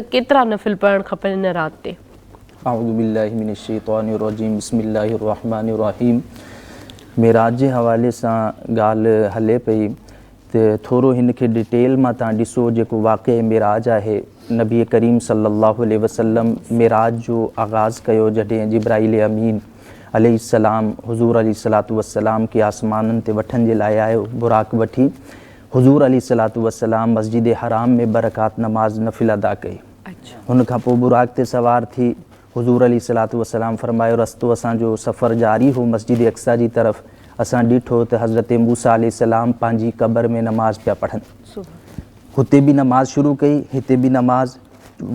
ته ڪيترا نفل پڙهڻ کپن ان رات تي؟ اعوذ بالله من الشيطان الرجيم بسم الله الرحمٰن الرحيم معراج جي حوالي سان ڳالهه هلي پئي ته ٿورو هن کي ڊيٽيل مان تان ڏسو جيڪو واقعي معراج آهي نبي ڪريم صلي الله عليه وسلم معراج جو آغاز ڪيو جڏهن جبرائيل امين عليه السلام حضور عليه الصلوة والسلام کي آسمانن تي وٺڻ جي لاء آيو براق وٺي حضور عليه الصلوة والسلام مسجد حرام ۾ ٻه رڪعت نماز نفل ادا ڪئي. هن کان پوء براق تي سوار ٿي حضور عليه الصلوة والسلام فرمايو رستو اسان جو سفر جاري هو مسجد اقصيٰ جي طرف اسان ڏٺو ته حضرت موسيٰ عليه السلام پنهنجي قبر ۾ نماز پيا پڙهن. هتي به نماز شروع ڪئي هتي به نماز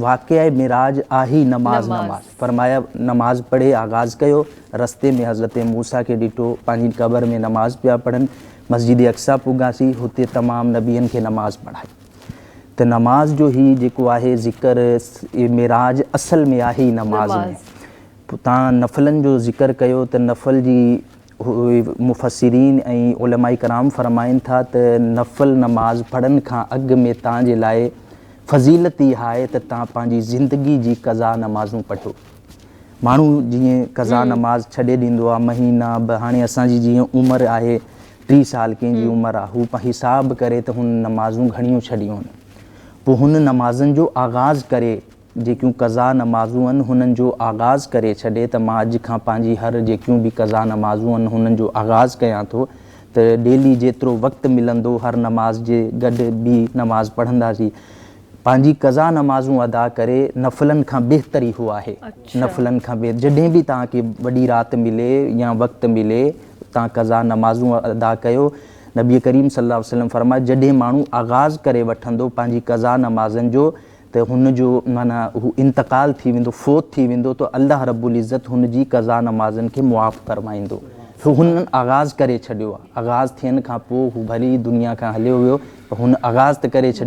واقعه معراج آهي نماز نماز فرمايا نماز پڙهي آغاز ڪيو رستي ۾ حضرت موسيٰ کي ڏٺو پنهنجي قبر ۾ نماز پيا پڙهن مسجد اقصيٰ پڳاسين هتي تمام نبين کي نماز پڙهائي ته نماز جو هي جيڪو آهي ذڪر معراج اصل ۾ آهي ئي نماز ۾ پوء تان نفلن جو ذڪر ڪيو ته نفل جي مفسرين ۽ علماء ڪرام فرمائن ٿا ته نفل نماز پڙهن کان اڳ ۾ تان جي لاء فضيلت اها آهي ته تان پنهنجي زندگي جي قضا نمازون پڙهيو. ماڻهو جيئن قضا نماز ڇڏي ڏيندو آهي مهينا به هاڻي اسان جي جيئن عمر آهي 30 سال ڪنهن جي عمر آهي هو حساب ڪري ته هن نمازون گهڻيون ڇڏيون آهن پوء هن نمازن جو آغاز ڪري جيڪيون قضا نمازون آهن هنن جو آغاز ڪري ڇڏي ته مان اڄ کان پنهنجي هر جيڪيون به قضا نمازون آهن هنن جو آغاز ڪيان ٿو ته ڊيلي جيترو وقت ملندو هر نماز جي گڏ ٻي نماز پڙهنداسين پنهنجي قضا نمازون ادا ڪري نفلن کان بهتر اهو آهي نفلن کان بهتر جڏهن به توهان کي وڏي رات ملي يا وقت ملي توهان قضا نمازون ادا ڪيو نبي ڪريم صلي الله عليه وسلم فرمايو جڏهن ماڻهو آغاز ڪري وٺندو پنهنجي قضا نمازن جو ته هن جو معنيٰ هو انتقال ٿي ويندو، فوت ٿي ويندو ته الله رب العزت هن جي قضا نمازن کي معاف فرمائيندو. هو هن آغاز ڪري ڇڏيو آهي. آغاز ٿيڻ کان پوء هو ڀلي دنيا کان هليو ويو پر هن آغاز ته ڪري ڇڏيو.